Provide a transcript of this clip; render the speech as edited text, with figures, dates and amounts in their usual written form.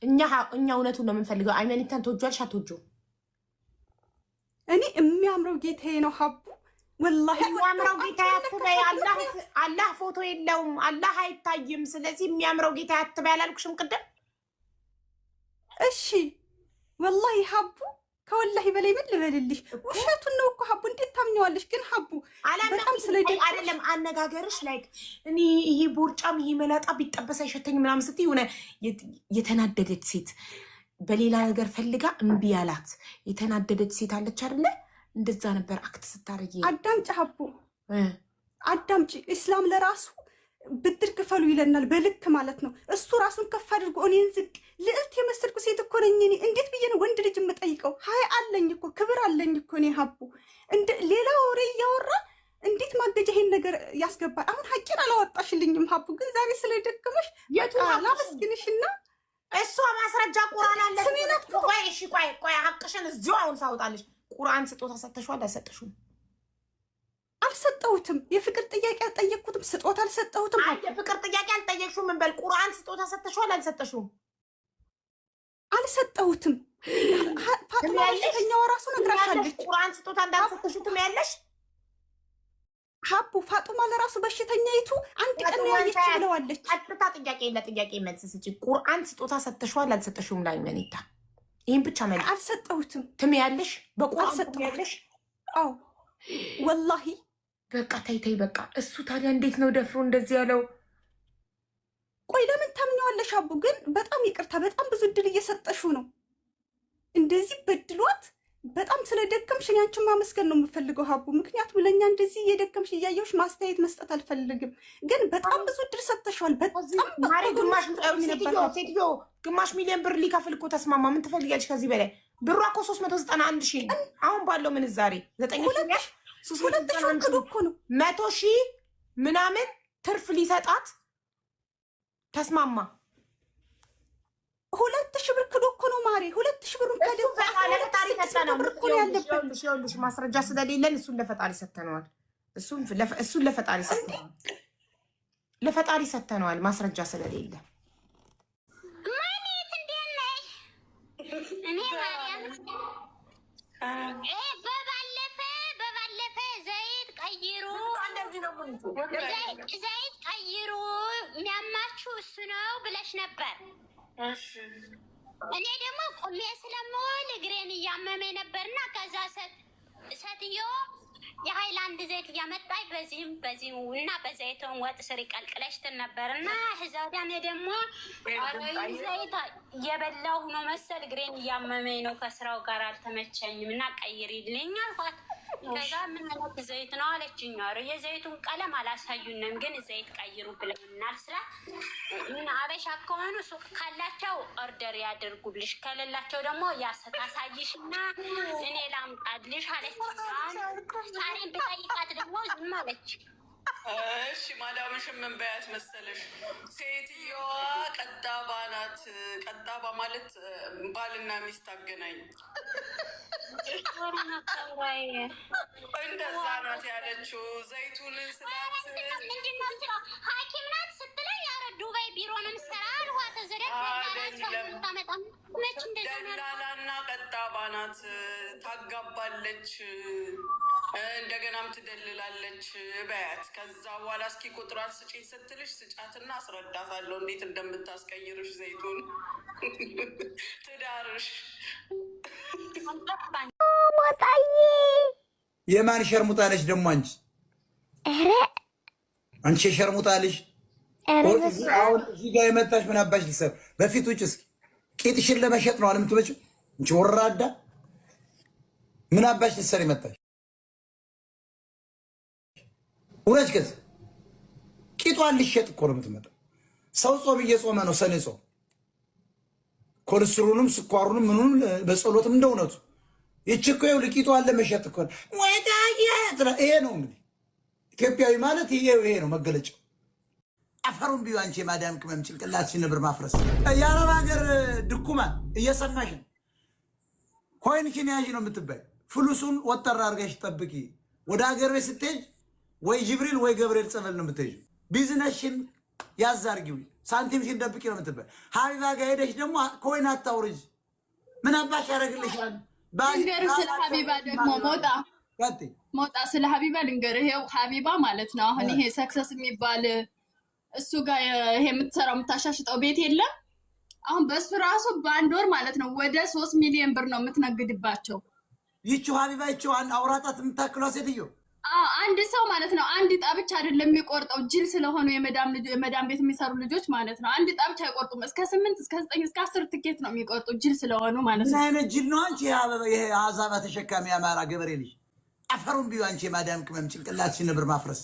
እኛ እውነቱን ነው የምንፈልገው። አይመኒታን ትወጂዋለሽ አትወጂውም? እኔ የሚያምረው ጌታዬ ነው ሀቡ፣ ወላሂ። የሚያምረው ጌታ አትበይ። አላህ ፎቶ የለውም፣ አላህ አይታይም። ስለዚህ የሚያምረው ጌታ አትበይ አላልኩሽም ቅድም? እሺ ወላሂ ሀቡ፣ ከወላሂ በላይ ምን ልበልልሽ? ውሸቱን ነው እኮ ሀቡ፣ እንዴት ታምኘዋለሽ? ግን ሀቡ በጣም ስለደከመሽ አይደለም አነጋገርሽ፣ like እኔ ይሄ ቦርጫም ይሄ መላጣ ቢጠበስ አይሸተኝ ምናምን ስትይ የሆነ የተናደደች ሴት፣ በሌላ ነገር ፈልጋ እምቢ ያላት የተናደደች ሴት አለች አይደለ? እንደዛ ነበር act ስታደርጊ። አዳምጪ ሀቡ፣ አዳምጪ። ኢስላም ለራሱ ብድር ክፈሉ ይለናል፣ በልክ ማለት ነው። እሱ ራሱን ከፍ አድርጎ እኔን ዝቅ፣ ልዕልት የመሰልኩ ሴት እኮ ነኝ እኔ። እንዴት ብዬ ነው ወንድ ልጅ የምጠይቀው? ሀይ አለኝ እኮ፣ ክብር አለኝ እኮ እኔ ሀቡ። እንደ ሌላ ወሬ እያወራ እንዴት ማገጃ ይሄን ነገር ያስገባል? አሁን ሀቂን አላወጣሽልኝም ሀቡ። ግን ዛሬ ስለደከመሽ ላመስግንሽና እሷ ማስረጃ ቁርአን አለ። ቆይ እሺ፣ ቆይ ቆይ፣ ሀቅሽን እዚሁ አሁን ሳውጣልሽ። ቁርአን ስጦታ ሰጥተሽዋል አልሰጠሽውም? አልሰጠሁትም። የፍቅር ጥያቄ አልጠየቅኩትም። ስጦታ አልሰጠሁትም። አይ የፍቅር ጥያቄ አልጠየቅሽውም። ምን በል፣ ቁርአን ስጦታ ሰጥተሽዋል አልሰጠሽውም? አልሰጠሁትም። ፋጡማ በሽተኛዋ ራሱ ነግራሻለች። ቁርአን ስጦታ እንዳልሰጠሽው ትምያለሽ። ሀቡ፣ ፋጡማ ለራሱ በሽተኛይቱ አንድ ቀን ነው ያየችው ብለዋለች። ቀጥታ ጥያቄ ለጥያቄ መልስ ስጪ። ቁርአን ስጦታ ሰጥተሽዋል አልሰጠሽውም? ላይ መኔታ ይህን ብቻ መልስ። አልሰጠሁትም። ትምያለሽ። በቁርአን ትምያለሽ። አዎ ወላሂ። በቃ ተይ ተይ፣ በቃ እሱ ታዲያ እንዴት ነው ደፍሮ እንደዚህ ያለው? ቆይ ለምን ታምኘዋለሽ? አቡ ግን በጣም ይቅርታ፣ በጣም ብዙ እድል እየሰጠሽው ነው። እንደዚህ በድሏት በጣም ስለደከምሽ እኔ አንቺን ማመስገን ነው የምፈልገው ሀቡ። ምክንያቱም ለእኛ እንደዚህ እየደከምሽ እያየሁሽ ማስተያየት መስጠት አልፈልግም። ግን በጣም ብዙ እድል ሰጥተሽዋል። በጣም ሴትዮ ግማሽ ሚሊዮን ብር ሊከፍል እኮ ተስማማ። ምን ትፈልጊያለሽ ከዚህ በላይ? ብሯ እኮ 391,000 ነው አሁን ባለው ምንዛሬ። ዘጠኝ 2,000 ክዶ እኮ ነው። 100,000 ምናምን ትርፍ ሊሰጣት ተስማማ። 2,000 ብር ክዶ እኮ ነው ማሬ። 2,000 ብሩን ለፈጣሪ ያለበት ማስረጃ ስለሌለን እሱን ለፈጣሪ ሰተነዋል። እሱን ለፈጣሪ ሰተነዋል። ለፈጣሪ ሰተነዋል ማስረጃ ስለሌለ። ማኔት እንዴት ነሽ? እኔ ማርያም በባለፈ ዘይት ቀይሩ፣ ዘይት ቀይሩ፣ የሚያማችሁ እሱ ነው ብለሽ ነበር። እኔ ደግሞ ቁሜ ስለምውል እግሬን እያመመኝ ነበርና ከዛ ሴትዮ የሀይላንድ ዘይት እያመጣኝ በዚህም በዚህም እና በዘይቱን ወጥ ስሪ ቀልቅለሽ ትል ነበር። እና እዛ ወዲያ እኔ ደግሞ ዘይት እየበላሁ ነው መሰል እግሬን እያመመኝ ነው፣ ከስራው ጋር አልተመቸኝም እና ቀይሪልኝ አልኳት። ከዛ ምን አይነት ዘይት ነው አለችኝ። ኧረ የዘይቱን ቀለም አላሳዩንም፣ ግን ዘይት ቀይሩ ብለውናል ስላት ምን አበሻ ከሆኑ ሱቅ ካላቸው order ያደርጉልሽ፣ ከሌላቸው ደግሞ ያሳይሽና እኔ ላምጣልሽ አለች። ዛሬን ብጠይቃት ደግሞ ዝም አለች። እሺ ማዳምሽን ምን በያት መሰለሽ? ሴትየዋ ቀጣባ ናት። ቀጣባ ማለት ባልና ሚስት አገናኝ እንደዛ ናት ያለችው። ዘይቱን ስላት ምንድን ነው የምትለው? ሐኪም ናት ስትለኝ ኧረ ዱባይ ቢሮ ነው የምትሰራ አልኳት። ዘደታመጣ መች እንደዛ ነው። ደላላና ቀጣባ ናት፣ ታጋባለች፣ እንደገናም ትደልላለች በያት። ከዛ በኋላ እስኪ ቁጥሯን ስጪኝ ስትልሽ ስጫትና አስረዳታለሁ እንዴት እንደምታስቀይርሽ ዘይቱን ትዳርሽ። ሞጣዬ። የማን ሸርሙጣ ነሽ ደግሞ አንቺ? ኧረ አንቺ የሸርሙጣ ልጅ፣ አሁን እዚህ ጋር የመጣሽ ምን አባሽ ልትሰሪ? በፊት ውጭ እስኪ። ቂጥሽን ለመሸጥ ነው አለምትመጪው? አንቺ ወራዳ፣ ምን አባሽ ልትሰሪ መጣሽ? ውረጅ ከዚህ። ቂጧን ልሸጥ እኮ ነው የምትመጣው። ሰው ጾም እየጾመ ነው፣ ሰኔ ጾም፣ ኮሌስትሮሉም ስኳሩንም ምኑንም በጸሎትም እንደ እውነቱ። ይቺ እኮ ይኸውልህ ቂጧን ለመሸጥ እኮ ነው። ይሄ ነው እንግዲህ ኢትዮጵያዊ ማለት፣ ይሄ ነው መገለጫው። አፈሩን ቢዩ አንቺ የማዳም ቅመም ጭንቅላት ሲነብር ማፍረስ። የአረብ ሀገር ድኩማን እየሰማሽ ነው። ኮይንሽን ያዥ ነው የምትባይ። ፍሉሱን ወጠር አድርገሽ ጠብቂ። ወደ ሀገር ቤት ስትሄጅ ወይ ጅብሪል ወይ ገብርኤል ጸበል ነው የምትሄጂው። ቢዝነስሽን ያዝ አድርጊው። ሳንቲምሽን ደብቂ ነው የምትባይ። ሀቢባ ጋር ሄደሽ ደግሞ coin አታውርጅ። ምን አባሽ ያደርግልሻል? ልንገርህ ስለ ሀቢባ ደግሞ ሞጣ ቀጥይ። ሞጣ ስለ ሀቢባ ልንገርህ። ይሄው ሀቢባ ማለት ነው አሁን ይሄ ሰክሰስ የሚባል እሱ ጋር ይሄ የምትሰራው የምታሻሽጠው ቤት የለም። አሁን በእሱ ራሱ በአንድ ወር ማለት ነው ወደ 3 ሚሊዮን ብር ነው የምትነግድባቸው። ይቺው ሀቢባ ይቺው አውራጣት የምታክሏ ሴትዮ። አዎ፣ አንድ ሰው ማለት ነው አንድ ዕጣ ብቻ አይደለም የሚቆርጠው፣ ጅል ስለሆኑ የመዳም ልጅ የመዳም ቤት የሚሰሩ ልጆች ማለት ነው አንድ ዕጣ ብቻ አይቆርጡም። እስከ 8፣ እስከ 9፣ እስከ 10 ትኬት ነው የሚቆርጡ ጅል ስለሆኑ ማለት ምን ነው። አይነት ጅል ነው አንቺ? ይሄ አዛባ ተሸካሚ የአማራ ገበሬ ልጅ አፈሩን ቢዩ። አንቺ የማዳም ቅመም ጭንቅላትሽን ነበር ማፍረስ።